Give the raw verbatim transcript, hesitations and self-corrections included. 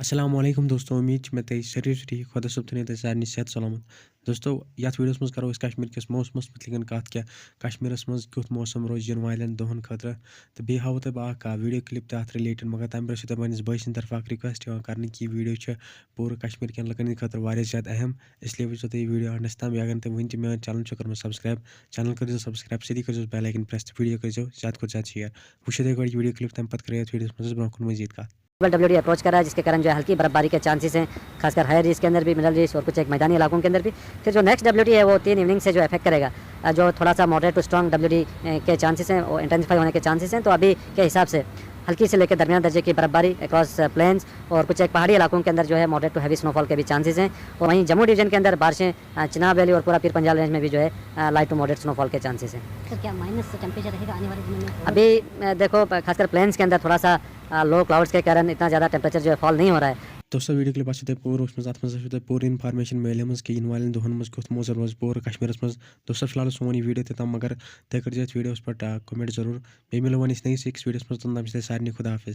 السلام علیکم دوستو، امید چھِ مےٚ تُہۍ سٲری چھِو ٹھیٖک، خۄدا صٲب تھٲینو تۄہہِ سارنٕے صحت سلامت۔ دوستو، یتھ ویڈیوس منٛز کرو أسۍ کشمیر کِس موسمس متعلق کتھ، کیٛاہ کشمیرس منٛز کیُتھ موسم روزِ یِنہٕ والٮ۪ن دۄہن خٲطرٕ، تہٕ بیٚیہِ ہاوو تۄہہِ بہٕ اکھ، آ، ویڈیو کلپ تہِ اتھ related، مگر تمہِ برٛونٛہہ چھِ تۄہہِ پننِس بٲے سٕنٛدِ طرفہٕ اکھ request یِوان کرنہٕ کہِ یہِ ویڈیو چھِ پوٗرٕ کشمیر کٮ۪ن لُکن ہٕنٛدِ خٲطرٕ واریاہ زیادٕ اہم، اس لیے وٕچھزیو تُہۍ یہِ ویڈیو endس تام۔ یا اگر تُہۍ وٕنہِ تہِ میون channel چھُو کوٚرمُت subscribe، channel کٔرزیو subscribe، سۭتی کٔرزیو bell icon press تہٕ ویڈیو کٔرزیو زیادٕ کھۄتہٕ زیادٕ share۔ وٕچھِو تُہۍ گۄڈٕ یہِ ویڈیو کلپ، تمہِ پتہٕ کرو یتھ ویڈیوس منٛز أسۍ برٛونٛہہ کُن مزید کتھ۔ ڈبلیو ڈی اپروچ کر رہا ہے، جس کے کارن جو ہے ہلکی برفباری کے چانسز ہیں، خاص کر ہائر رینج کے اندر بھی، مڈل رینج اور کچھ ایک میدانی علاقوں کے اندر بھی۔ پھر جو نیکسٹ ڈبلیو ڈی ہے، وہ تین ایوننگ سے جو افیکٹ کرے گا۔ آ، جو تھوڑا سا moderate to strong W D کے چانسز ہیں، وہ انٹینسیفائی ہونے کے چانسز ہیں۔ تو ابھی کے حساب سے ہلکی سے لے کے درمیان درجے کی برفباری اکراس پلینز اور کچھ ایک پہاڑی علاقوں کے اندر جو ہے ماڈریٹ ٹو ہیوی سنو فال کے بھی چانسز ہیں۔ اور وہیں جموں ڈویژن کے اندر بارشیں، آ، چناب ویلی اور پورا پیر پنجال رینج میں بھی جو ہے، آ، لائٹ ٹو ماڈریٹ سنو فال کے چانسز ہیں۔ سر، کیا مائنس ٹیمپریچر رہے گا آنے والے دنوں میں؟ ابھی، آ، دیکھو، خاص کر پلینز کے اندر تھوڑا سا، آ، لو کلاؤڈز کے کارن اتنا زیادہ ٹیمپریچر جو ہے فال نہیں ہو رہا ہے۔ دوستو، ویڈیو کلپ آسہِ تۄہہِ پوٗرٕ وٕچھمٕژ، اتھ منٛز آسہِ تۄہہِ پوٗرٕ انفارمیشن میلیمٕژ کہِ یِنہٕ والٮ۪ن دۄہن منٛز کیُتھ موسم روزِ پوٗرٕ کشمیرس منٛز۔ دوستو، فی الحال اوس سون یہِ ویڈیو تہِ تام، مگر تُہۍ کٔرزیو یتھ ویڈیوس پٮ۪ٹھ، آ، comment ضروٗر۔ بیٚیہِ مِلو وۄنۍ أسۍ نٔیِس أکِس ویڈیوس منٛز، توٚتام چھِ تۄہہِ سارنٕے خدا حافظ۔